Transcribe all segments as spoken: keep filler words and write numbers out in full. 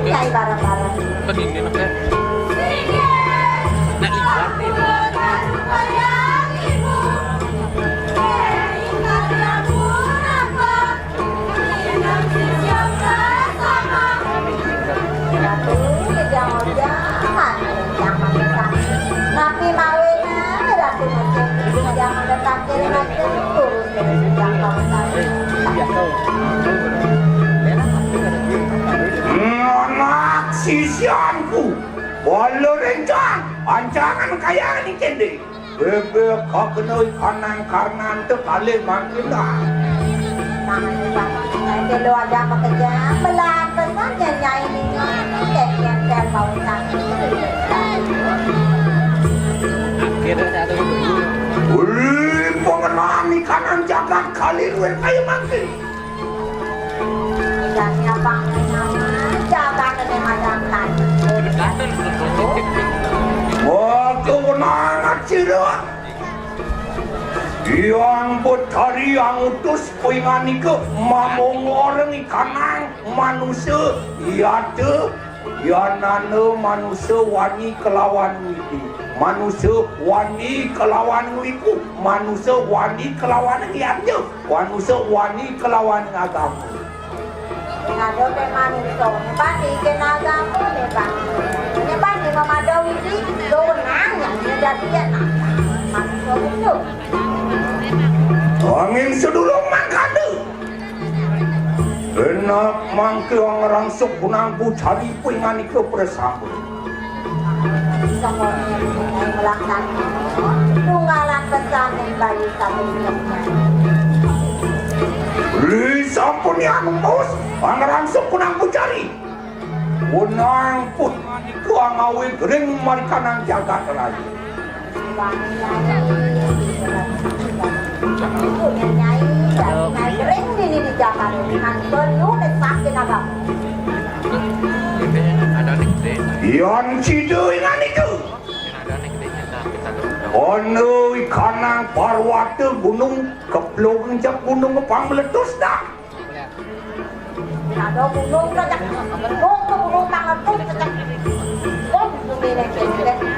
Nyai bareng-bareng. Apa sih ini, Mas? Nek liwat. Ratu, jangan-jangan yang makan. Napi mawena, Ratu Mesir, jangan datang kiri macam turun dari yang kau tahu. Anak sisianku, bala rencang, ancangan kaya ni kende. Bebek kakena ikanang karnan te kalih mangkin dah. Telo aja makejang, belahan pesan nyai ni. Kel, kel, kel, bau tak. Akhirnya satu. Wih, pengenalan ikanang jagat kali luar kaya mangkin. Jani abang nyaman, jaban ne madangkan. Wah, kewenangan sira. Hyang Betari angutus pinganika mamongoreng ikanang manusa yata. Yanana manusa wani kelawan widi. Manusa wani kelawan wiku. Manusa wani kelawan yata. Manusa wani kelawan agama. Sing ada ke manusa, nyebati ke agama, nyebati. Nyebati memadai widi, donang yang nyedati ya nata. Manusa itu. Angin sedulur mangkada. Enak mangke ngrangsuk kunang pucari pinganika prasamba. Sangone melaksana tunggalan pesan bayi satu. Li sampun anu maus, ngrangsuk kunang pucari. Kunang pucari ngawi gering marikanang jagat raya. Wani Nyai. Ibu Nyai, Nyai kering dini di Jakarta. Kan perlu besar di Naga. Yan sida ingan itu. Ana ikanang parwata gunung keplung jak gunung pang meletus dah. Ada gunung saja. Gunung ke gunung tangan pun saja. Pun bumi ini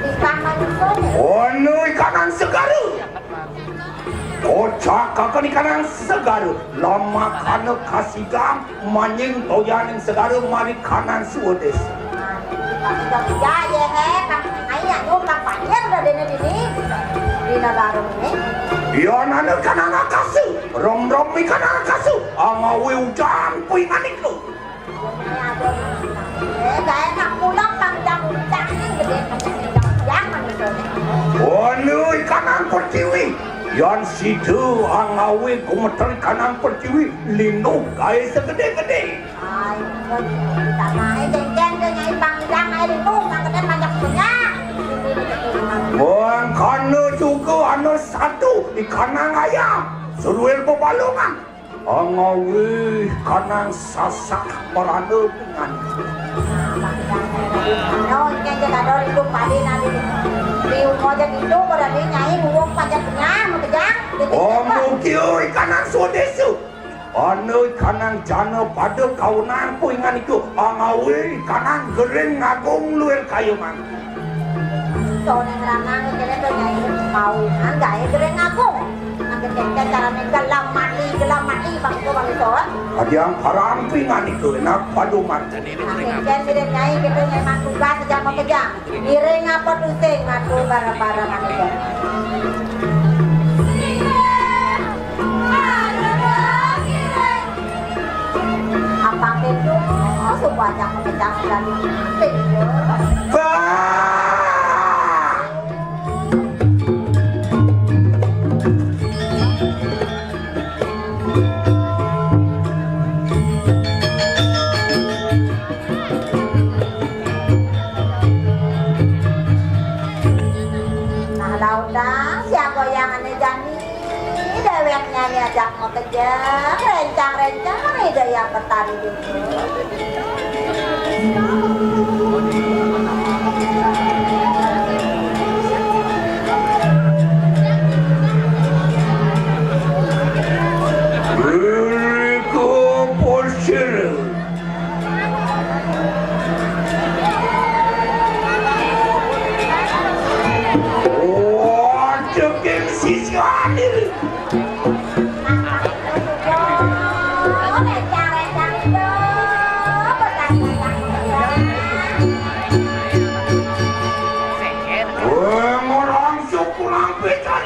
di tangan itu. Ono ikanang segara. Kocak kakak ikanang segara. Lamakana kasigang manying toyaning segara mari kanan suwedis. Jaya, eh, Kang. Ayo, anu, Kang Panjer udah dene dini. Dina baru ini. Iya, nana kanana kasu. Rom-rom ikan nana kasu. Amawi ujan kuingan itu. Eh, gak enak pulang, Kang, udah urusan ini gede. Jangan itu. Wanu ikan pertiwi. Yan situ angawi gumeter ikan pertiwi. Lindung gae segede-gede. Ai, tanahe cengkeh ke Nyai Panggang ae rindu mangkene panjak punya. Mangkana juga ana satu ikanang ayam, suruil bebalungan. Angawi kanang sasak merana pingan. Nah, Panggang ae rindu. Ano, cengkeh ke ada rindu padi nadi. Di umur jadi itu, berarti Nyai ngurung panjak punya, makejang. Om Mukio ikanang sudesu. Ana kanang jana pada kaunang kuingan iku angawi kanang gering ngagung luwih kayuman. Sone ngranang kene to nyai mau anggae gering ngagung. Nang kecek carane gelam mati, gelam mati bangsa manusa. Adiang parang kuingan iku enak paduman. Nang kecek sire nyai kene nyai mantugas jama kejang. Ngiring apa tusing ngatur bareng-bareng anu. Apa itu? Suku aja kecang sekali. Nah, lautan siang goyangane jani, dewek nyai ajak makejang, rencang-rencang, ida yang betari dulu. Beli kumpul sirih. Weh, ngurang syukuran pisan.